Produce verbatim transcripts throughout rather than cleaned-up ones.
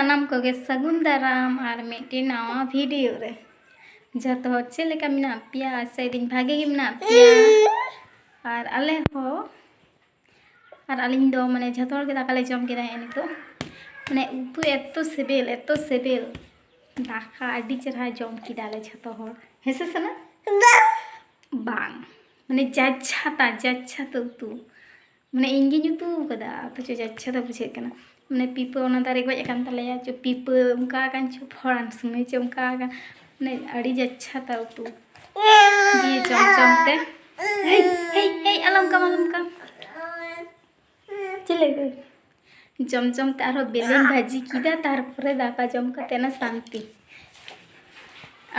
ᱥᱟᱱᱟᱢ ᱠᱚᱜᱮ ᱥᱟᱹᱜᱩᱱ ᱫᱟᱨᱟᱢ ᱟᱨ ᱢᱤᱫᱴᱮᱱ ᱱᱟᱣᱟ ᱵᱷᱤᱰᱤᱭᱳ ᱨᱮ᱾ ᱡᱚᱛᱚ ᱦᱚᱲ ᱪᱮᱫ ᱞᱮᱠᱟ ᱢᱮᱱᱟᱜ ᱯᱮᱭᱟ? ᱟᱥᱟᱭᱮᱫᱟᱹᱧ ᱵᱷᱟᱜᱮ ᱜᱮ ᱢᱮᱱᱟᱜ ᱯᱮᱭᱟ᱾ ᱟᱨ ᱟᱞᱮ ᱦᱚᱸ, ᱟᱨ ᱟᱹᱞᱤᱧ ᱫᱚ ᱢᱟᱱᱮ ᱡᱚᱛᱚ ᱦᱚᱲ ᱜᱮ ᱫᱟᱠᱟ ᱞᱮ ᱡᱚᱢ ᱠᱮᱫᱟ ᱦᱮᱸ ᱱᱤᱛᱚᱜ᱾ ᱢᱟᱱᱮ ᱩᱛᱩ ᱮᱛᱚ ᱥᱤᱵᱤᱞ, ᱮᱛᱚ ᱥᱤᱵᱤᱞ, ᱫᱟᱠᱟ ᱟᱹᱰᱤ ᱪᱮᱨᱦᱟ ᱡᱚᱢ ᱠᱮᱫᱟᱞᱮ ᱡᱚᱛᱚ ᱦᱚᱲ᱾ ᱦᱮᱸᱥᱮ ᱥᱟᱱᱟ? ᱵᱟᱝ, ᱢᱟᱱᱮ ᱡᱟᱪᱪᱷᱟᱛᱟ, ᱡᱟᱪᱪᱷᱟᱛᱟ ᱩᱛᱩ᱾ ᱢᱟᱱᱮ ᱤᱧ ᱜᱤᱧ ᱩᱛᱩ ᱟᱠᱟᱫᱟ, ᱚᱛᱷᱚᱪᱚ ᱡᱟᱪᱪᱷᱟᱛᱟ ᱵᱩᱡᱷᱟᱹᱜ ᱠᱟᱱᱟ᱾ ᱢᱟᱱᱮ ᱯᱤᱯᱟᱹ ᱚᱱᱟ ᱫᱟᱨᱮ ᱜᱚᱡ ᱟᱠᱟᱱ ᱛᱟᱞᱮᱭᱟ, ᱪᱚ ᱯᱤᱯᱟᱹ ᱚᱱᱠᱟ ᱟᱠᱟᱱ, ᱪᱚ ᱯᱷᱚᱲᱟᱱ ᱥᱚᱢᱚᱭ ᱪᱚ ᱚᱱᱠᱟ ᱟᱠᱟᱱ, ᱢᱟᱱᱮ ᱟᱹᱰᱤ ᱡᱟᱪᱪᱷᱟᱛᱟ ᱩᱛᱩ᱾ ᱫᱤᱭᱮ ᱡᱚᱢ ᱡᱚᱢ ᱛᱮ, ᱦᱮᱭ, ᱦᱮᱭ, ᱦᱮᱭ, ᱟᱞᱚᱢ ᱠᱟᱢ, ᱟᱞᱚᱢ ᱠᱟᱢ᱾ ᱪᱮᱫ ᱞᱟᱹᱜᱤᱫ? ᱡᱚᱢ ᱡᱚᱢ ᱛᱮ ᱟᱨᱦᱚᱸ ᱵᱮᱞᱮᱧ ᱵᱷᱟᱹᱡᱤ ᱠᱮᱫᱟ, ᱛᱟᱨᱯᱚᱨᱮ ᱫᱟᱠᱟ ᱡᱚᱢ ᱠᱟᱛᱮ ᱱᱟ ᱥᱟᱱᱛᱤ᱾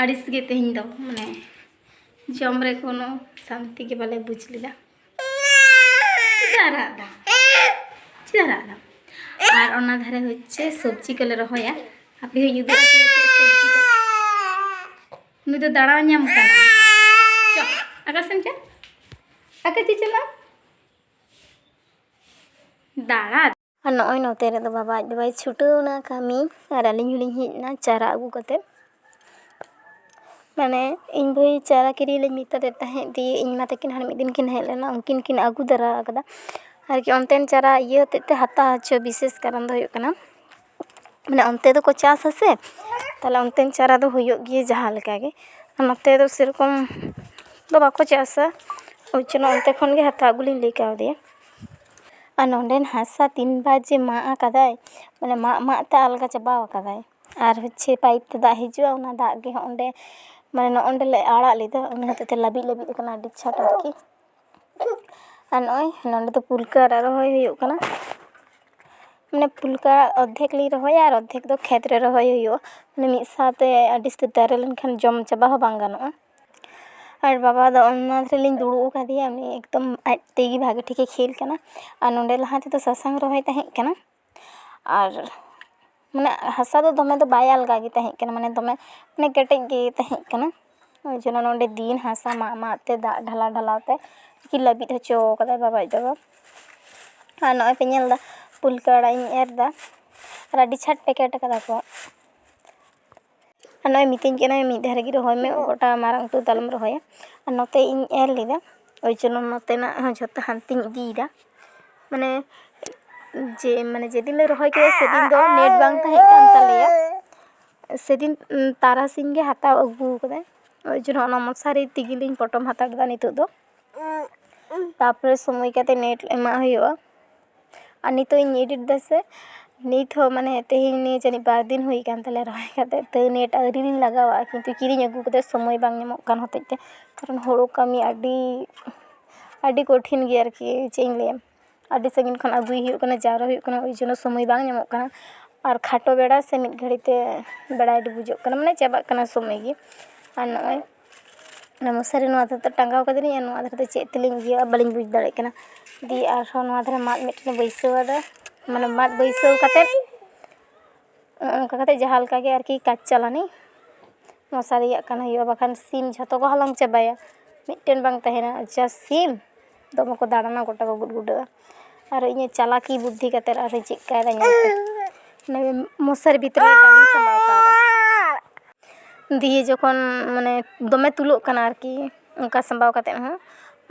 ᱟᱹᱲᱤᱥ ᱜᱮ ᱛᱮᱦᱮᱧ ᱫᱚ, ᱢᱟᱱᱮ ᱡᱚᱢ ᱨᱮ ᱠᱳᱱᱳ ᱥᱟᱱᱛᱤ ᱜᱮ ᱵᱟᱞᱮ ᱵᱩᱡᱽ ᱞᱮᱫᱟ᱾ ᱪᱮᱫᱟᱜ ᱨᱟᱜ ᱫᱟᱢ? ᱪᱮᱫᱟᱜ ᱨᱟᱜ ᱫᱟᱢ? ᱟᱨ ᱚᱱᱟ ᱫᱷᱟᱨᱮ ᱦᱚᱪᱪᱷᱮ ᱥᱚᱵᱽᱡᱤ ᱠᱚᱞᱮ ᱨᱚᱦᱚᱭᱟ᱾ ᱟᱯᱮ ᱦᱚᱸᱧ ᱩᱫᱩᱜ ᱟᱯᱮᱭᱟ ᱪᱮᱫ ᱥᱚᱵᱽᱡᱤ ᱠᱚ᱾ ᱱᱩᱭ ᱫᱚ ᱫᱟᱬᱟ ᱧᱟᱢ ᱠᱟᱱᱟ᱾ ᱪᱚ, ᱟᱠᱟ ᱥᱮᱱ ᱪᱚ? ᱟᱠᱟ ᱪᱮ ᱪᱟᱞᱟᱜ? ᱫᱟᱬᱟ᱾ ᱟᱨ ᱱᱚᱜᱼᱚᱭ ᱱᱚᱛᱮ ᱨᱮᱫᱚ ᱵᱟᱵᱟ ᱟᱡ ᱵᱟᱵᱟᱭ ᱪᱷᱩᱴᱟᱹᱣ ᱮᱱᱟ ᱠᱟᱹᱢᱤ, ᱟᱨ ᱟᱹᱞᱤᱧ ᱦᱚᱸᱞᱤᱧ ᱦᱮᱡ ᱮᱱᱟ ᱪᱟᱨᱟ ᱟᱹᱜᱩ ᱠᱟᱛᱮ᱾ ᱢᱟᱱᱮ ᱤᱧ ᱵᱷᱟᱹᱭ ᱪᱟᱨᱟ ᱠᱤᱨᱤᱧ ᱞᱤᱧ ᱢᱮᱛᱟᱫᱮ ᱛᱟᱦᱮᱸᱫ, ᱫᱤᱭᱮ ᱤᱧ ᱢᱟ ᱛᱟᱹᱠᱤᱱ ᱦᱟᱱᱮ ᱢᱤᱫ ᱫᱤᱱ ᱠᱤᱱ ᱦᱮᱡ ᱞᱮᱱᱟ, ᱩᱱᱠᱤᱱ ᱠᱤᱱ ᱟᱹᱜᱩ ᱫᱟᱨᱟ ᱟᱠᱟᱫᱟ᱾ ᱟᱨᱠᱤ ᱚᱱᱛᱮᱱ ᱪᱟᱨᱟ ᱤᱭᱟᱹ ᱦᱚᱛᱮᱡ ᱛᱮ ᱦᱟᱛᱟᱣ ᱦᱚᱪᱚ ᱵᱤᱥᱮᱥ ᱠᱟᱨᱚᱱ ᱫᱚ ᱦᱩᱭᱩᱜ ᱠᱟᱱᱟ, ᱢᱟᱱᱮ ᱚᱱᱛᱮ ᱫᱚᱠᱚ ᱪᱟᱥ ᱟᱥᱮ, ᱛᱟᱦᱞᱮ ᱚᱱᱛᱮᱱ ᱪᱟᱨᱟ ᱫᱚ ᱦᱩᱭᱩᱜ ᱜᱮᱭᱟ ᱡᱟᱦᱟᱸ ᱞᱮᱠᱟ ᱜᱮ, ᱟᱨ ᱱᱚᱛᱮ ᱫᱚ ᱥᱮᱨᱚᱠᱚᱢ ᱫᱚ ᱵᱟᱠᱚ ᱪᱟᱥᱟ᱾ ᱳᱭ ᱡᱚᱱᱱᱚ ᱚᱱᱛᱮ ᱠᱷᱚᱱ ᱜᱮ ᱦᱟᱛᱟᱣ ᱟᱹᱜᱩ ᱞᱤᱧ ᱞᱟᱹᱭ ᱠᱟᱣᱫᱮᱭᱟ᱾ ᱟᱨ ᱱᱚᱸᱰᱮᱱ ᱦᱟᱥᱟ ᱛᱤᱱ ᱵᱟᱨ ᱡᱮ ᱢᱟᱜ ᱟᱠᱟᱫᱟᱭ, ᱢᱟᱱᱮ ᱢᱟᱜ ᱢᱟᱜ ᱛᱮ ᱟᱞᱜᱟ ᱪᱟᱵᱟᱣ ᱟᱠᱟᱫᱟᱭ᱾ ᱟᱨ ᱦᱚᱪᱪᱷᱮ ᱯᱟᱭᱤᱯ ᱛᱮ ᱫᱟᱜ ᱦᱤᱡᱩᱜᱼᱟ, ᱚᱱᱟ ᱫᱟᱜ ᱜᱮ ᱦᱚᱸ ᱚᱸᱰᱮ, ᱢᱟᱱᱮ ᱱᱚᱜᱼᱚ ᱱᱚᱸᱰᱮ ᱞᱮ ᱟᱲᱟᱜ ᱞᱮᱫᱟ, ᱚᱱᱟ ᱦᱚᱛᱮᱡ ᱛᱮ ᱞᱟᱹᱵᱤᱫ ᱞᱟᱹᱵᱤᱫ ᱟᱠᱟᱱᱟ ᱟᱹᱰᱤ ᱪᱷᱟᱴ ᱟᱨᱠᱤ᱾ ᱟᱨ ᱱᱚᱜᱼᱚᱭ ᱱᱚᱸᱰᱮ ᱫᱚ ᱯᱩᱞᱠᱟᱹ ᱟᱲᱟᱜ ᱨᱚᱦᱚᱭ ᱦᱩᱭᱩᱜ ᱠᱟᱱᱟ᱾ ᱢᱟᱱᱮ ᱯᱩᱞᱠᱟᱹ ᱟᱲᱟᱜ ᱚᱨᱫᱷᱮᱠ ᱞᱤᱧ ᱨᱚᱦᱚᱭᱟ ᱟᱨ ᱚᱨᱫᱷᱮᱠ ᱫᱚ ᱠᱷᱮᱛ ᱨᱮ ᱨᱚᱦᱚᱭ ᱦᱩᱭᱩᱜᱼᱟ᱾ ᱢᱟᱱᱮ ᱢᱤᱫ ᱥᱟᱶᱛᱮ ᱟᱹᱰᱤ ᱩᱥᱛᱟᱹᱨ ᱫᱟᱨᱮ ᱞᱮᱱᱠᱷᱟᱱ ᱡᱚᱢ ᱪᱟᱵᱟ ᱦᱚᱸ ᱵᱟᱝ ᱜᱟᱱᱚᱜᱼᱟ᱾ ᱟᱨ ᱵᱟᱵᱟ ᱫᱚ ᱚᱱᱟ ᱫᱷᱟᱨᱮ ᱞᱤᱧ ᱫᱩᱲᱩᱵ ᱟᱠᱟᱫᱮᱭᱟ, ᱩᱱᱤ ᱮᱠᱫᱚᱢ ᱟᱡ ᱛᱮᱜᱮ ᱵᱷᱟᱜᱮ ᱴᱷᱤᱠᱮ ᱠᱷᱮᱞ ᱠᱟᱱᱟ᱾ ᱟᱨ ᱱᱚᱸᱰᱮ ᱞᱟᱦᱟ ᱛᱮᱫᱚ ᱥᱟᱥᱟᱝ ᱨᱚᱦᱚᱭ ᱛᱟᱦᱮᱸ ᱠᱟᱱᱟ, ᱟᱨ ᱢᱟᱱᱮ ᱦᱟᱥᱟ ᱫᱚ ᱫᱚᱢᱮ ᱫᱚ ᱵᱟᱭ ᱟᱞᱜᱟ ᱜᱮ ᱛᱟᱦᱮᱸ ᱠᱟᱱᱟ, ᱢᱟᱱᱮ ᱫᱚᱢᱮ, ᱢᱟᱱᱮ ᱠᱮᱴᱮᱡ ᱜᱮ ᱛᱟᱦᱮᱸ ᱠᱟᱱᱟ᱾ ᱳᱭ ᱡᱚᱱᱱᱚ ᱱᱚᱸᱰᱮ ᱫᱤᱱ ᱦᱟᱥᱟ ᱢᱟᱜ ᱢᱟᱜ ᱛᱮ, ᱫᱟᱜ ᱰᱷᱟᱞᱟ ᱰᱷᱟᱞᱟ ᱛᱮ ᱟᱨᱠᱤ ᱞᱟᱹᱵᱤᱫ ᱦᱚᱪᱚ ᱠᱟᱫᱟᱭ ᱵᱟᱵᱟ ᱟᱡ ᱵᱟᱵᱟ᱾ ᱟᱨ ᱱᱚᱜᱼᱚᱭ ᱯᱮ ᱧᱮᱞ ᱮᱫᱟ, ᱯᱩᱞᱠᱟᱹ ᱟᱲᱟᱜ ᱤᱧ ᱮᱨ ᱮᱫᱟ᱾ ᱟᱨ ᱟᱹᱰᱤ ᱪᱷᱟᱴ ᱯᱮᱠᱮᱴ ᱠᱟᱫᱟ ᱠᱚ᱾ ᱟᱨ ᱱᱚᱜᱼᱚᱭ ᱢᱤᱛᱟᱹᱧ ᱠᱟᱱᱟᱭ, "ᱢᱤᱫ ᱫᱷᱟᱣ ᱨᱮᱜᱮ ᱨᱚᱦᱚᱭ ᱢᱮ, ᱜᱚᱴᱟ ᱢᱟᱨᱟᱝ ᱩᱛᱟᱹᱨ ᱫᱚ ᱟᱞᱚᱢ ᱨᱚᱦᱚᱭᱟ᱾" ᱟᱨ ᱱᱚᱛᱮ ᱤᱧ ᱮᱨ ᱞᱮᱫᱟ, ᱳᱭ ᱡᱚᱱᱱᱚ ᱱᱚᱛᱮᱱᱟᱜ ᱦᱚᱸ ᱡᱷᱚᱛᱚ ᱦᱟᱱᱛᱮᱧ ᱤᱫᱤᱭᱮᱫᱟ᱾ ᱢᱟᱱᱮ ᱡᱮ, ᱢᱟᱱᱮ ᱡᱮᱫᱤᱱ ᱞᱮ ᱨᱚᱦᱚᱭ ᱠᱮᱫᱟ, ᱥᱮᱫᱤᱱ ᱫᱚ ᱱᱮᱴ ᱵᱟᱝ ᱛᱟᱦᱮᱸ ᱠᱟᱱ ᱛᱟᱞᱮᱭᱟ᱾ ᱥᱮᱫᱤᱱ, ᱩᱸ, ᱛᱟᱨᱟᱥᱤᱧ ᱜᱮ ᱦᱟᱛᱟᱣ ᱟᱹᱜᱩ ᱠᱟᱫᱟᱭ᱾ ᱳᱭ ᱡᱚᱱᱱᱚ ᱚᱱᱟ ᱢᱚᱥᱟᱨᱤ ᱛᱮᱜᱮ ᱞᱤᱧ ᱯᱚᱴᱚᱢ ᱦᱟᱛᱟᱲ ᱮᱫᱟ ᱱᱤᱛᱚᱜ ᱫᱚ᱾ ᱛᱟᱨᱯᱚᱨᱮ ᱥᱚᱢᱚᱭ ᱠᱟᱛᱮ ᱱᱮᱴ ᱮᱢᱟᱜ ᱦᱩᱭᱩᱜᱼᱟ᱾ ᱟᱨ ᱱᱤᱛᱚᱜ ᱤᱧ ᱮᱰᱤᱴ ᱫᱟ ᱥᱮ, ᱱᱤᱛ ᱦᱚᱸ ᱢᱟᱱᱮ ᱛᱮᱦᱮᱧ ᱱᱤᱭᱟᱹ ᱡᱟᱹᱱᱤᱡ ᱵᱟᱨ ᱫᱤᱱ ᱦᱩᱭ ᱠᱟᱱ ᱛᱟᱞᱮᱭᱟ ᱨᱚᱦᱚᱭ ᱠᱟᱛᱮ, ᱛᱟᱹᱣ ᱱᱮᱴ ᱟᱹᱣᱨᱤ ᱞᱤᱧ ᱞᱟᱜᱟᱣᱟ, ᱠᱤᱱᱛᱩ ᱠᱤᱨᱤᱧ ᱟᱹᱜᱩ ᱠᱟᱛᱮ ᱥᱚᱢᱚᱭ ᱵᱟᱝ ᱧᱟᱢᱚᱜ ᱠᱟᱱ ᱦᱚᱛᱮᱡ ᱛᱮ, ᱠᱟᱨᱚᱱ ᱦᱳᱲᱳ ᱠᱟᱹᱢᱤ ᱟᱹᱰᱤ, ᱟᱹᱰᱤ ᱠᱚᱴᱷᱤᱱ ᱜᱮᱭᱟ ᱟᱨᱠᱤ, ᱪᱮᱫ ᱤᱧ ᱞᱟᱹᱭᱟ, ᱟᱹᱰᱤ ᱥᱟᱺᱜᱤᱧ ᱠᱷᱚᱱ ᱟᱹᱜᱩᱭ ᱦᱩᱭᱩᱜ ᱠᱟᱱᱟ, ᱡᱟᱣᱨᱟ ᱦᱩᱭᱩᱜ ᱠᱟᱱᱟ, ᱳᱭ ᱡᱚᱱᱱᱚ ᱥᱚᱢᱚᱭ ᱵᱟᱝ ᱧᱟᱢᱚᱜ ᱠᱟᱱᱟ᱾ ᱟᱨ ᱠᱷᱟᱴᱚ ᱵᱮᱲᱟ ᱥᱮ ᱢᱤᱫ ᱜᱷᱟᱹᱲᱤ ᱛᱮ ᱵᱮᱲᱟᱭ ᱰᱩᱵᱩᱡᱚᱜ ᱠᱟᱱᱟ, ᱢᱟᱱᱮ ᱪᱟᱵᱟᱜ ᱠᱟᱱᱟ ᱥᱚᱢᱚᱭ ᱜᱮ᱾ ᱟᱨ ᱱᱚᱜᱼᱚᱭ ᱚᱱᱟ ᱢᱚᱥᱟᱨᱤ ᱱᱚᱣᱟ ᱫᱷᱟᱨᱮ ᱫᱚ ᱴᱟᱸᱜᱟᱣ ᱠᱟᱫᱟᱞᱤᱧ, ᱟᱨ ᱱᱚᱣᱟ ᱫᱷᱟᱨᱮ ᱫᱚ ᱪᱮᱫ ᱛᱮᱞᱤᱧ ᱤᱭᱟᱹᱭᱟ ᱵᱟᱹᱞᱤᱧ ᱵᱩᱡᱽ ᱫᱟᱲᱮᱭᱟᱜ ᱠᱟᱱᱟ᱾ ᱫᱤᱭᱮ ᱟᱨᱦᱚᱸ ᱱᱚᱣᱟ ᱫᱷᱟᱨᱮ ᱢᱟᱫ ᱢᱤᱫᱴᱮᱱ ᱵᱟᱹᱭᱥᱟᱹᱣ ᱟᱫᱟ, ᱢᱟᱱᱮ ᱢᱟᱫ ᱵᱟᱹᱭᱥᱟᱹᱣ ᱠᱟᱛᱮᱫ ᱱᱚᱜᱼᱚ ᱱᱚᱝᱠᱟ ᱠᱟᱛᱮᱫ ᱡᱟᱦᱟᱸ ᱞᱮᱠᱟ ᱜᱮ ᱟᱨᱠᱤ ᱠᱟᱡᱽ ᱪᱟᱞᱟᱱᱤ ᱢᱚᱥᱟᱨᱤᱭᱟᱜ ᱠᱟᱱ ᱦᱩᱭᱩᱜᱼᱟ, ᱵᱟᱠᱷᱟᱱ ᱥᱤᱢ ᱡᱷᱚᱛᱚ ᱠᱚ ᱦᱟᱞᱟᱝ ᱪᱟᱵᱟᱭᱟ, ᱢᱤᱫᱴᱮᱱ ᱵᱟᱝ ᱛᱟᱦᱮᱱᱟ᱾ ᱟᱨ ᱡᱟ ᱥᱤᱢ ᱫᱚᱢᱮ ᱠᱚ ᱫᱟᱬᱟᱱᱟ, ᱜᱚᱴᱟ ᱠᱚ ᱜᱩᱰ ᱜᱩᱰᱟᱹᱜᱼᱟ᱾ ᱟᱨ ᱤᱧᱟᱹᱜ ᱪᱟᱞᱟᱠᱤ ᱵᱩᱫᱽᱫᱷᱤ ᱠᱟᱛᱮᱫ ᱟᱨᱦᱚᱸ ᱪᱮᱫ ᱠᱟᱭᱫᱟ ᱧᱮᱞ ᱯᱮ, ᱢᱚᱥᱟᱨᱤ ᱵᱷᱤᱛᱨᱤ ᱨᱮ ᱵᱟᱝ ᱥᱟᱢᱵᱟᱣ ᱠᱟᱣᱫᱟ᱾ ᱫᱤᱭᱮ ᱡᱚᱠᱷᱚᱱ ᱢᱟᱱᱮ ᱫᱚᱢᱮ ᱛᱩᱞᱟᱹᱜ ᱠᱟᱱᱟ ᱟᱨᱠᱤ, ᱚᱱᱠᱟ ᱥᱟᱢᱵᱟᱣ ᱠᱟᱛᱮᱫ ᱦᱚᱸ,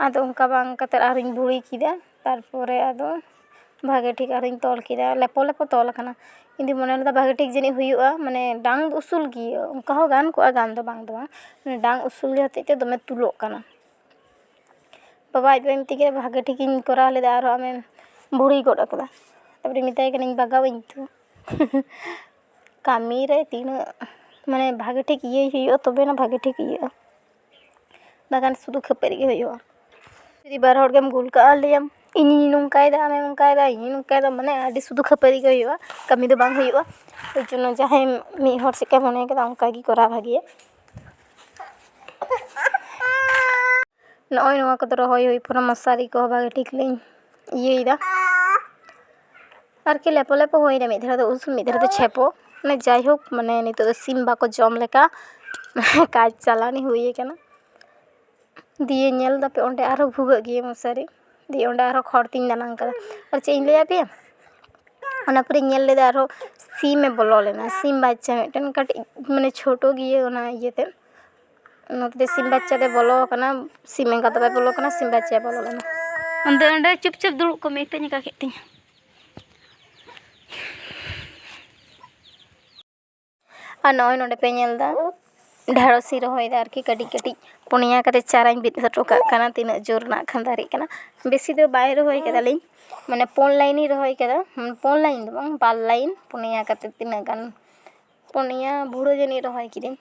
ᱟᱫᱚ ᱚᱱᱠᱟ ᱵᱟᱝ ᱠᱟᱛᱮᱫ ᱟᱨᱦᱚᱸᱧ ᱵᱷᱩᱲᱤ ᱠᱮᱫᱟ᱾ ᱛᱟᱨᱯᱚᱨᱮ ᱟᱫᱚ ᱵᱷᱟᱜᱮ ᱴᱷᱤᱠ ᱟᱨᱦᱚᱸᱧ ᱛᱚᱞ ᱠᱮᱫᱟ, ᱞᱮᱯᱚ ᱞᱮᱯᱚ ᱛᱚᱞ ᱟᱠᱟᱱᱟ᱾ ᱤᱧ ᱫᱩᱧ ᱢᱚᱱᱮ ᱞᱮᱫᱟ ᱵᱷᱟᱜᱮ ᱴᱷᱤᱠ ᱡᱟᱹᱱᱤᱡ ᱦᱩᱭᱩᱜᱼᱟ, ᱢᱟᱱᱮ ᱰᱟᱝ ᱩᱥᱩᱞ ᱜᱮᱭᱟ, ᱚᱱᱠᱟ ᱦᱚᱸ ᱜᱟᱱ ᱠᱚᱜᱼᱟ, ᱜᱟᱱ ᱫᱚ ᱵᱟᱝ ᱫᱚ ᱵᱟᱝ, ᱢᱟᱱᱮ ᱰᱟᱝ ᱩᱥᱩᱞ ᱜᱮ ᱦᱚᱛᱮᱡ ᱛᱮ ᱫᱚᱢᱮ ᱛᱩᱞᱟᱹᱜ ᱠᱟᱱᱟ᱾ ᱵᱟᱵᱟ ᱟᱡ ᱵᱟᱵᱟᱭ ᱢᱤᱛᱟᱹᱧ ᱠᱟᱱᱟ, "ᱵᱷᱟᱜᱮ ᱴᱷᱤᱠᱤᱧ ᱠᱚᱨᱟᱣ ᱞᱮᱫᱟ, ᱟᱨᱦᱚᱸ ᱟᱢᱮᱢ ᱵᱷᱩᱲᱤ ᱜᱚᱫ ᱟᱠᱟᱫᱟ?" ᱛᱟᱨᱯᱚᱨᱮ ᱢᱮᱛᱟᱭ ᱠᱟᱹᱱᱟᱹᱧ, "ᱵᱟᱜᱟᱣᱟᱹᱧ ᱛᱚ, ᱠᱟᱹᱢᱤ ᱨᱮ ᱛᱤᱱᱟᱹᱜ ᱢᱟᱱᱮ ᱵᱷᱟᱜᱮ ᱴᱷᱤᱠ ᱤᱭᱟᱹᱭ ᱦᱩᱭᱩᱜᱼᱟ, ᱛᱚᱵᱮᱱᱟ ᱵᱷᱟᱜᱮ ᱴᱷᱤᱠ ᱤᱭᱟᱹᱜᱼᱟ, ᱵᱟᱠᱷᱟᱱ ᱥᱩᱫᱷᱩ ᱠᱷᱟᱹᱯᱟᱹᱨᱤ ᱜᱮ ᱦᱩᱭᱩᱜᱼᱟ᱾ ᱡᱩᱫᱤ ᱵᱟᱨ ᱦᱚᱲ ᱜᱮᱢ ᱜᱩᱞ ᱠᱟᱜᱼᱟ, ᱞᱟᱹᱭᱟᱢ, 'ᱤᱧᱤᱧ ᱱᱚᱝᱠᱟᱭᱮᱫᱟ, ᱟᱢᱮᱢ ᱱᱚᱝᱠᱟᱭᱮᱫᱟ, ᱤᱧᱤᱧ ᱱᱚᱝᱠᱟᱭᱮᱫᱟ', ᱢᱟᱱᱮ ᱟᱹᱰᱤ ᱥᱩᱫᱷᱩ ᱠᱷᱟᱹᱯᱟᱹᱨᱤ ᱜᱮ ᱦᱩᱭᱩᱜᱼᱟ, ᱠᱟᱹᱢᱤ ᱫᱚ ᱵᱟᱝ ᱦᱩᱭᱩᱜᱼᱟ᱾ ᱳᱭ ᱡᱚᱱᱱᱚ ᱡᱟᱦᱟᱸᱭ ᱢᱤᱫ ᱦᱚᱲ ᱪᱮᱫᱠᱟᱭ ᱢᱚᱱᱮ ᱠᱟᱫᱟ, ᱚᱱᱠᱟ ᱜᱮ ᱠᱚᱨᱟᱣ ᱵᱷᱟᱜᱮᱭᱟ᱾ ᱱᱚᱜᱼᱚᱭ ᱱᱚᱣᱟ ᱠᱚᱫᱚ ᱨᱚᱦᱚᱭ ᱦᱩᱭ ᱯᱚᱨᱮ ᱢᱚᱥᱟᱨᱤ ᱠᱚᱦᱚᱸ ᱵᱷᱟᱜᱮ ᱴᱷᱤᱠ ᱞᱤᱧ ᱤᱭᱟᱹᱭᱮᱫᱟ ᱟᱨᱠᱤ, ᱞᱮᱯᱚ ᱞᱮᱯᱚ ᱦᱩᱭᱱᱟ, ᱢᱤᱫ ᱫᱷᱟᱨᱮ ᱫᱚ ᱩᱥᱩᱞ, ᱢᱤᱫ ᱫᱷᱟᱨᱮ ᱫᱚ ᱪᱷᱮᱯᱚ᱾ ᱢᱟᱱᱮ ᱡᱟᱭᱦᱳᱠ, ᱢᱟᱱᱮ ᱱᱤᱛᱚᱜ ᱫᱚ ᱥᱤᱢ ᱵᱟᱠᱚ ᱡᱚᱢ ᱞᱮᱠᱟ ᱠᱟᱡᱽ ᱪᱟᱞᱟᱱᱤ ᱦᱩᱭ ᱟᱠᱟᱱᱟ᱾ ᱫᱤᱭᱮ ᱧᱮᱞ ᱫᱟᱯᱮ, ᱚᱸᱰᱮ ᱟᱨᱦᱚᱸ ᱵᱷᱩᱜᱟᱹᱜ ᱜᱮᱭᱟ ᱢᱚᱥᱟᱨᱤ, ᱫᱤᱭᱮ ᱚᱸᱰᱮ ᱟᱨᱦᱚᱸ ᱠᱷᱚᱲ ᱛᱤᱧ ᱫᱟᱱᱟᱝ ᱠᱟᱫᱟ᱾ ᱟᱨ ᱪᱮᱫ ᱤᱧ ᱞᱟᱹᱭ ᱟᱯᱮᱭᱟ, ᱚᱱᱟ ᱯᱚᱨᱮᱧ ᱧᱮᱞ ᱞᱮᱫᱟ ᱟᱨᱦᱚᱸ ᱥᱤᱢᱮ ᱵᱚᱞᱚ ᱞᱮᱱᱟ, ᱥᱤᱢ ᱵᱟᱪᱪᱟ ᱢᱤᱫᱴᱮᱱ ᱠᱟᱹᱴᱤᱡ, ᱢᱟᱱᱮ, ᱪᱷᱳᱴᱳ ᱜᱮᱭᱟ ᱚᱱᱟ ᱤᱭᱟᱹᱛᱮ᱾ ᱚᱱᱟ ᱛᱮ ᱥᱤᱢ ᱵᱟᱪᱪᱟ ᱫᱚᱭ ᱵᱚᱞᱚ ᱟᱠᱟᱱᱟ, ᱥᱤᱢ ᱮᱸᱜᱟ ᱫᱚ ᱵᱟᱭ ᱵᱚᱞᱚ ᱟᱠᱟᱱᱟ, ᱥᱤᱢ ᱵᱟᱪᱪᱟᱭ ᱵᱚᱞᱚ ᱞᱮᱱᱟ᱾ ᱚᱸᱰᱮ, ᱚᱸᱰᱮ ᱪᱩᱯᱪᱟᱯ ᱫᱩᱲᱩᱵ ᱠᱚᱜ ᱢᱮ, ᱤᱛᱟᱹᱧ ᱟᱠᱟ ᱠᱮᱫ ᱛᱤᱧᱟ᱾ ᱟᱨ ᱱᱚᱜᱼᱚᱭ ᱱᱚᱰᱮ ᱯᱮ ᱧᱮᱞ ᱮᱫᱟ, ᱰᱷᱮᱸᱲᱚᱥᱤᱧ ᱨᱚᱦᱚᱭᱮᱫᱟ ᱟᱨᱠᱤ, ᱠᱟᱹᱴᱤᱡ ᱠᱟᱹᱴᱤᱡ ᱯᱩᱱᱭᱟ ᱠᱟᱛᱮ ᱪᱟᱨᱟᱧ ᱵᱤᱫ ᱦᱚᱴᱚ ᱠᱟᱜ ᱠᱟᱱᱟ᱾ ᱛᱤᱱᱟᱹᱜ ᱡᱳᱨ ᱱᱟᱜ ᱠᱷᱟᱱ ᱫᱟᱨᱮᱜ ᱠᱟᱱᱟ, ᱵᱮᱥᱤ ᱫᱚ ᱵᱟᱭ ᱨᱚᱦᱚᱭ ᱠᱟᱫᱟᱞᱤᱧ, ᱢᱟᱱᱮ ᱯᱩᱱ ᱞᱟᱭᱤᱱᱤᱧ ᱨᱚᱦᱚᱭ ᱠᱟᱫᱟ, ᱯᱩᱱ ᱞᱟᱭᱤᱱ ᱫᱚ ᱵᱟᱝ, ᱵᱟᱨ ᱞᱟᱭᱤᱱ, ᱯᱩᱱᱭᱟ ᱠᱟᱛᱮ ᱛᱤᱱᱟᱹᱜ ᱜᱟᱱ, ᱯᱩᱱᱭᱟ ᱵᱷᱩᱲᱟᱹ ᱡᱟᱹᱱᱤᱡ ᱨᱚᱦᱚᱭ ᱠᱤᱫᱟᱹᱧ᱾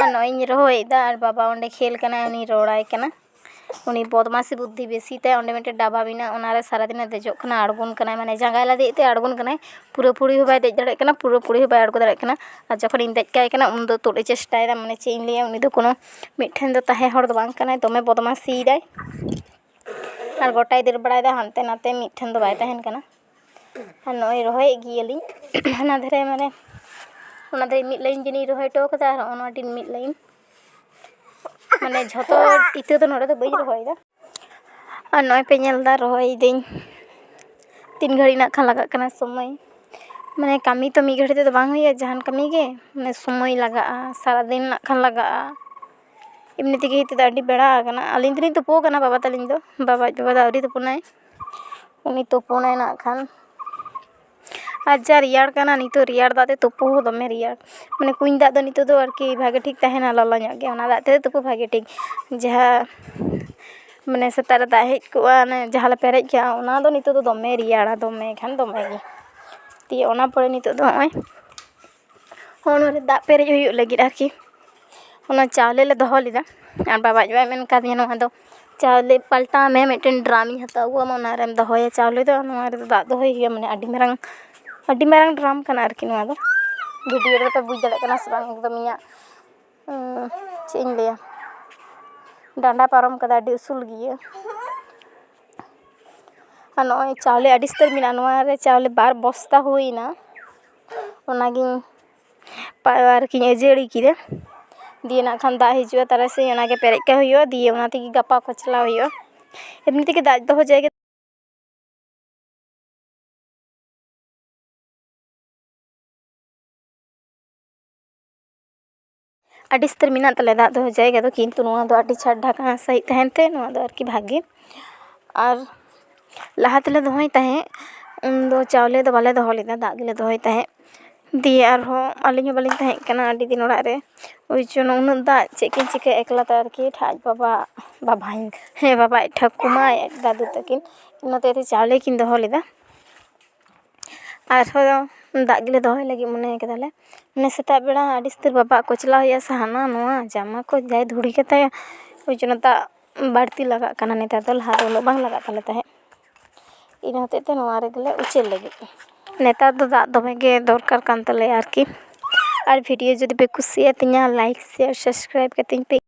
ᱟᱨ ᱱᱚᱜᱼᱚᱭ ᱤᱧ ᱨᱚᱦᱚᱭᱮᱫᱟ ᱟᱨ ᱵᱟᱵᱟ ᱚᱸᱰᱮ ᱠᱷᱮᱞ ᱠᱟᱱᱟᱭ, ᱩᱱᱤ ᱨᱚᱲᱟᱭ ᱠᱟᱱᱟ᱾ ᱩᱱᱤ ᱵᱚᱫᱢᱟᱥᱤ ᱵᱩᱫᱽᱫᱷᱤ ᱵᱮᱥᱤ ᱛᱟᱭ, ᱚᱸᱰᱮ ᱢᱤᱫᱴᱮᱱ ᱰᱟᱵᱷᱟ ᱢᱮᱱᱟᱜᱼᱟ, ᱚᱱᱟ ᱨᱮ ᱥᱟᱨᱟᱫᱤᱱᱮ ᱫᱮᱡᱚᱜ ᱠᱟᱱᱟ, ᱟᱬᱜᱚᱱ ᱠᱟᱱᱟᱭ, ᱢᱟᱱᱮ ᱡᱟᱸᱜᱟᱭ ᱞᱟᱫᱮᱭᱮᱫ ᱛᱮ ᱟᱬᱜᱚᱱ ᱠᱟᱱᱟᱭ, ᱯᱩᱨᱟᱹᱯᱩᱨᱤ ᱦᱚᱸ ᱵᱟᱭ ᱫᱮᱡ ᱫᱟᱲᱮᱭᱟᱜ ᱠᱟᱱᱟ, ᱯᱩᱨᱟᱹᱯᱩᱨᱤ ᱦᱚᱸ ᱵᱟᱭ ᱟᱬᱜᱚ ᱫᱟᱲᱮᱭᱟᱜ ᱠᱟᱱᱟ᱾ ᱟᱨ ᱡᱚᱠᱷᱚᱱᱤᱧ ᱫᱮᱡ ᱠᱟᱭ ᱠᱟᱱᱟ, ᱩᱱᱫᱚ ᱛᱩᱫ ᱮ ᱪᱮᱥᱴᱟᱭᱮᱫᱟ, ᱢᱟᱱᱮ ᱪᱮᱫ ᱤᱧ ᱞᱟᱹᱭᱟ, ᱩᱱᱤ ᱫᱚ ᱠᱳᱱᱳ ᱢᱤᱫ ᱴᱷᱮᱱ ᱫᱚ ᱛᱟᱦᱮᱸ ᱦᱚᱲ ᱫᱚ ᱵᱟᱝ ᱠᱟᱱᱟᱭ, ᱫᱚᱢᱮ ᱵᱚᱫᱢᱟᱥᱤᱭᱮᱫᱟᱭ᱾ ᱟᱨ ᱜᱚᱴᱟᱭ ᱫᱟᱹᱲ ᱵᱟᱲᱟᱭᱮᱫᱟ ᱦᱟᱱᱛᱮ ᱱᱟᱛᱮ, ᱢᱤᱫ ᱴᱷᱮᱱ ᱫᱚ ᱵᱟᱭ ᱛᱟᱦᱮᱱ ᱠᱟᱱᱟ᱾ ᱟᱨ ᱱᱚᱜᱼᱚᱭ ᱨᱚᱦᱚᱭᱮᱫ ᱜᱮᱭᱟᱞᱤᱧ᱾ ᱦᱟᱱᱟ ᱫᱷᱟᱨᱮ, ᱢᱟᱱᱮ, ᱚᱱᱟ ᱫᱷᱟᱨᱮ ᱢᱤᱫ ᱞᱟᱭᱤᱱ ᱡᱟᱹᱱᱤᱡ ᱨᱚᱦᱚᱭ ᱦᱚᱴᱚ ᱠᱟᱫᱟ, ᱟᱨ ᱚᱱᱟ ᱴᱤᱱ ᱢᱤᱫ ᱞᱟᱭᱤᱱ, ᱢᱟᱱᱮ, ᱡᱷᱚᱛᱚ ᱤᱛᱟᱹ ᱫᱚ ᱱᱚᱰᱮ ᱫᱚ ᱵᱟᱹᱧ ᱨᱚᱦᱚᱭᱮᱫᱟ᱾ ᱟᱨ ᱱᱚᱜᱼᱚᱭ ᱯᱮ ᱧᱮᱞ ᱮᱫᱟ, ᱨᱚᱦᱚᱭᱮᱫᱟᱹᱧ᱾ ᱛᱤᱱ ᱜᱷᱟᱹᱲᱤᱡ ᱱᱟᱜ ᱠᱷᱟᱱ ᱞᱟᱜᱟᱜ ᱠᱟᱱᱟ ᱥᱚᱢᱚᱭ, ᱢᱟᱱᱮ, ᱠᱟᱹᱢᱤ ᱛᱚ ᱢᱤᱫ ᱜᱷᱟᱹᱲᱤᱡ ᱛᱮᱫᱚ ᱵᱟᱝ ᱦᱩᱭᱩᱜᱼᱟ, ᱡᱟᱦᱟᱱ ᱠᱟᱹᱢᱤ ᱜᱮ, ᱢᱟᱱᱮ, ᱥᱚᱢᱚᱭ ᱞᱟᱜᱟᱜᱼᱟ, ᱥᱟᱨᱟᱫᱤᱱ ᱱᱟᱜ ᱠᱷᱟᱱ ᱞᱟᱜᱟᱜᱼᱟ᱾ ᱮᱢᱱᱤ ᱛᱮᱜᱮ ᱱᱤᱛᱚᱜ ᱫᱚ ᱟᱹᱰᱤ ᱵᱮᱲᱟ ᱟᱠᱟᱱᱟ᱾ ᱟᱹᱞᱤᱧ ᱫᱚᱞᱤᱧ ᱛᱩᱯᱩ ᱟᱠᱟᱱᱟ, ᱵᱟᱵᱟ ᱛᱟᱹᱞᱤᱧ ᱫᱚ, ᱵᱟᱵᱟ ᱟᱡ ᱵᱟᱵᱟ ᱫᱚ ᱟᱹᱣᱨᱤ ᱛᱩᱯᱩᱱᱟᱭ, ᱩᱱᱤ ᱛᱩᱯᱩᱱᱟᱭ ᱱᱟᱜ ᱠᱷᱟᱱ᱾ ᱟᱨ ᱡᱟ ᱨᱮᱭᱟᱲ ᱠᱟᱱᱟ ᱱᱤᱛᱚᱜ, ᱨᱮᱭᱟᱲ ᱫᱟᱜ ᱛᱮ ᱛᱩᱯᱩ ᱦᱚᱸ ᱫᱚᱢᱮ ᱨᱮᱭᱟᱲ᱾ ᱢᱟᱱᱮ, ᱠᱩᱧ ᱫᱟᱜ ᱫᱚ ᱱᱤᱛᱚᱜ ᱫᱚ ᱟᱨᱠᱤ ᱵᱷᱟᱜᱮ ᱴᱷᱤᱠ ᱛᱟᱦᱮᱱᱟ, ᱞᱚᱞᱚ ᱧᱚᱜ ᱜᱮ, ᱚᱱᱟ ᱫᱟᱜ ᱛᱮᱫᱚ ᱛᱩᱯᱩ ᱵᱷᱟᱜᱮ ᱴᱷᱤᱠ᱾ ᱡᱟᱦᱟᱸ, ᱢᱟᱱᱮ, ᱥᱮᱛᱟᱜ ᱨᱮ ᱫᱟᱜ ᱦᱮᱡ ᱠᱚᱜᱼᱟ, ᱚᱱᱮ ᱡᱟᱦᱟᱸ ᱞᱮ ᱯᱮᱨᱮᱡ ᱠᱟᱜᱼᱟ, ᱚᱱᱟ ᱫᱚ ᱱᱤᱛᱚᱜ ᱫᱚ ᱫᱚᱢᱮ ᱨᱮᱭᱟᱲᱟ, ᱫᱚᱢᱮ ᱠᱷᱟᱱ ᱫᱚᱢᱮ ᱜᱮ᱾ ᱫᱤᱭᱮ ᱚᱱᱟ ᱯᱚᱨᱮ ᱱᱤᱛᱚᱜ ᱫᱚ ᱱᱚᱜᱼᱚᱭ ᱦᱚᱸ, ᱱᱚᱣᱟ ᱨᱮ ᱫᱟᱜ ᱯᱮᱨᱮᱡ ᱦᱩᱭᱩᱜ ᱞᱟᱹᱜᱤᱫ ᱟᱨᱠᱤ, ᱚᱱᱟ ᱪᱟᱣᱞᱮ ᱞᱮ ᱫᱚᱦᱚ ᱞᱮᱫᱟ᱾ ᱟᱨ ᱵᱟᱵᱟ ᱟᱡ ᱵᱟᱵᱟᱭ ᱢᱮᱱ ᱠᱟᱫᱤᱧᱟ, "ᱱᱚᱣᱟ ᱫᱚ ᱪᱟᱣᱞᱮ ᱯᱟᱞᱴᱟᱣ ᱢᱮ, ᱢᱤᱫᱴᱮᱱ ᱰᱨᱟᱢᱤᱧ ᱦᱟᱛᱟᱣ ᱟᱹᱜᱩᱣᱟᱢᱟ, ᱚᱱᱟ ᱨᱮᱢ ᱫᱚᱦᱚᱭᱟ ᱪᱟᱣᱞᱮ ᱫᱚ, ᱱᱚᱣᱟ ᱨᱮᱫᱚ ᱫᱟᱜ ᱫᱚᱦᱚᱭ ᱦᱩᱭᱩᱜᱼᱟ", ᱢᱟᱱᱮ ᱟᱹᱰᱤ ᱢᱟᱨᱟᱝ, ᱟᱹᱰᱤ ᱢᱟᱨᱟᱝ ᱰᱨᱟᱢ ᱠᱟᱱᱟ ᱟᱨᱠᱤ ᱱᱚᱣᱟ ᱫᱚ᱾ ᱵᱷᱤᱰᱤᱭᱳ ᱨᱮᱯᱮ ᱵᱩᱡᱽ ᱫᱟᱲᱮᱭᱟᱜ ᱠᱟᱱᱟ ᱥᱮ ᱵᱟᱝ? ᱮᱠᱫᱚᱢ ᱤᱧᱟᱹᱜ, ᱩᱸ, ᱪᱮᱫ ᱤᱧ ᱞᱟᱹᱭᱟ, ᱰᱟᱸᱰᱟ ᱯᱟᱨᱚᱢ ᱠᱟᱫᱟ, ᱟᱹᱰᱤ ᱩᱥᱩᱞ ᱜᱮᱭᱟ᱾ ᱟᱨ ᱱᱚᱜᱼᱚᱭ ᱪᱟᱣᱞᱮ ᱟᱹᱰᱤ ᱩᱥᱛᱟᱹᱨ ᱢᱮᱱᱟᱜᱼᱟ, ᱱᱚᱣᱟ ᱨᱮ ᱪᱟᱣᱞᱮ ᱵᱟᱨ ᱵᱚᱥᱛᱟ ᱦᱩᱭᱱᱟ, ᱚᱱᱟᱜᱤᱧ ᱯᱟ-, ᱟᱨᱠᱤᱧ ᱟᱹᱡᱟᱹᱲᱤ ᱠᱮᱫᱟ᱾ ᱫᱤᱭᱮ ᱱᱟᱜ ᱠᱷᱟᱱ ᱫᱟᱜ ᱦᱤᱡᱩᱜᱼᱟ ᱛᱟᱨᱟᱥᱤᱧ, ᱚᱱᱟᱜᱮ ᱯᱮᱨᱮᱡ ᱠᱟᱜ ᱦᱩᱭᱩᱜᱼᱟ, ᱫᱤᱭᱮ ᱚᱱᱟ ᱛᱮᱜᱮ ᱜᱟᱯᱟ ᱠᱚᱪᱞᱟᱣ ᱦᱩᱭᱩᱜᱼᱟ᱾ ᱮᱢᱱᱤ ᱛᱮᱜᱮ ᱫᱟᱜ ᱫᱚᱦᱚ ᱡᱟᱭᱜᱟ ᱟᱹᱰᱤ ᱩᱥᱛᱟᱹᱨ ᱢᱮᱱᱟᱜ ᱛᱟᱞᱮᱭᱟ ᱫᱟᱜ ᱫᱚᱦᱚ ᱡᱟᱭᱜᱟ ᱫᱚ, ᱠᱤᱱᱛᱩ ᱱᱚᱣᱟ ᱫᱚ ᱟᱹᱰᱤ ᱪᱷᱟᱴ ᱰᱷᱟᱠᱟ ᱥᱟᱺᱦᱤᱡ ᱛᱟᱦᱮᱱ ᱛᱮ ᱱᱚᱣᱟ ᱫᱚ ᱟᱨᱠᱤ ᱵᱷᱟᱜᱮ᱾ ᱟᱨ ᱞᱟᱦᱟ ᱛᱮᱞᱮ ᱫᱚᱦᱚᱭ ᱛᱟᱦᱮᱸᱫ, ᱩᱱᱫᱚ ᱪᱟᱣᱞᱮ ᱫᱚ ᱵᱟᱞᱮ ᱫᱚᱦᱚ ᱞᱮᱫᱟ, ᱫᱟᱜ ᱜᱮᱞᱮ ᱫᱚᱦᱚᱭ ᱛᱟᱦᱮᱸᱫ᱾ ᱫᱤᱭᱮ ᱟᱨᱦᱚᱸ ᱟᱹᱞᱤᱧ ᱦᱚᱸ ᱵᱟᱹᱞᱤᱧ ᱛᱟᱦᱮᱸ ᱠᱟᱱᱟ ᱟᱹᱰᱤ ᱫᱤᱱ ᱚᱲᱟᱜ ᱨᱮ, ᱳᱭ ᱡᱚᱱᱱᱚ ᱩᱱᱟᱹᱜ ᱫᱟᱜ ᱪᱮᱫ ᱠᱤᱱ ᱪᱤᱠᱟᱹᱭᱟ ᱮᱠᱞᱟ ᱛᱮ ᱟᱨᱠᱤ, ᱟᱡ ᱵᱟᱵᱟ, ᱵᱟᱵᱟᱧ, ᱦᱮᱸ, ᱵᱟᱵᱟ ᱟᱡ ᱴᱷᱟᱹᱠᱩᱢᱟ, ᱟᱡ ᱫᱟᱫᱩ ᱛᱟᱹᱠᱤᱱ, ᱚᱱᱟᱛᱮ ᱪᱟᱣᱞᱮ ᱠᱤᱱ ᱫᱚᱦᱚ ᱞᱮᱫᱟ᱾ ᱟᱨᱦᱚᱸ ᱫᱟᱜ ᱜᱮᱞᱮ ᱫᱚᱦᱚᱭ ᱞᱟᱹᱜᱤᱫ ᱢᱚᱱᱮ ᱠᱟᱫᱟᱞᱮ᱾ ᱢᱟᱱᱮ ᱥᱮᱛᱟᱜ ᱵᱮᱲᱟ ᱟᱹᱰᱤ ᱩᱥᱛᱟᱹᱨ ᱵᱟᱵᱟᱜ ᱠᱚᱪᱞᱟᱣ ᱦᱩᱭᱩᱜᱼᱟ ᱥᱮ ᱦᱟᱱᱟ ᱱᱚᱣᱟ ᱡᱟᱢᱟ ᱠᱚ ᱡᱟᱭ ᱫᱷᱩᱲᱤ ᱠᱟᱛᱟᱭᱟ, ᱳᱭ ᱡᱚᱱᱱᱚ ᱫᱟᱜ ᱵᱟᱹᱲᱛᱤ ᱞᱟᱜᱟᱜ ᱠᱟᱱᱟ ᱱᱮᱛᱟᱨ ᱫᱚ, ᱞᱟᱦᱟ ᱫᱚ ᱩᱱᱟᱹᱜ ᱵᱟᱝ ᱞᱟᱜᱟᱜ ᱛᱟᱞᱮ ᱛᱟᱦᱮᱸᱫ᱾ ᱤᱱᱟᱹ ᱦᱚᱛᱮᱡ ᱛᱮ ᱱᱚᱣᱟ ᱨᱮᱜᱮᱞᱮ ᱩᱪᱟᱹᱲ ᱞᱟᱹᱜᱤᱫ᱾ ᱱᱮᱛᱟᱨ ᱫᱚ ᱫᱟᱜ ᱫᱚᱢᱮ ᱜᱮ ᱫᱚᱨᱠᱟᱨ ᱠᱟᱱ ᱛᱟᱞᱮᱭᱟ ᱟᱨᱠᱤ᱾ ᱟᱨ video ᱡᱩᱫᱤ ᱯᱮ ᱠᱩᱥᱤᱭᱟᱛᱤᱧᱟ, like, share, subscribe ᱠᱟᱛᱤᱧ ᱯᱮ᱾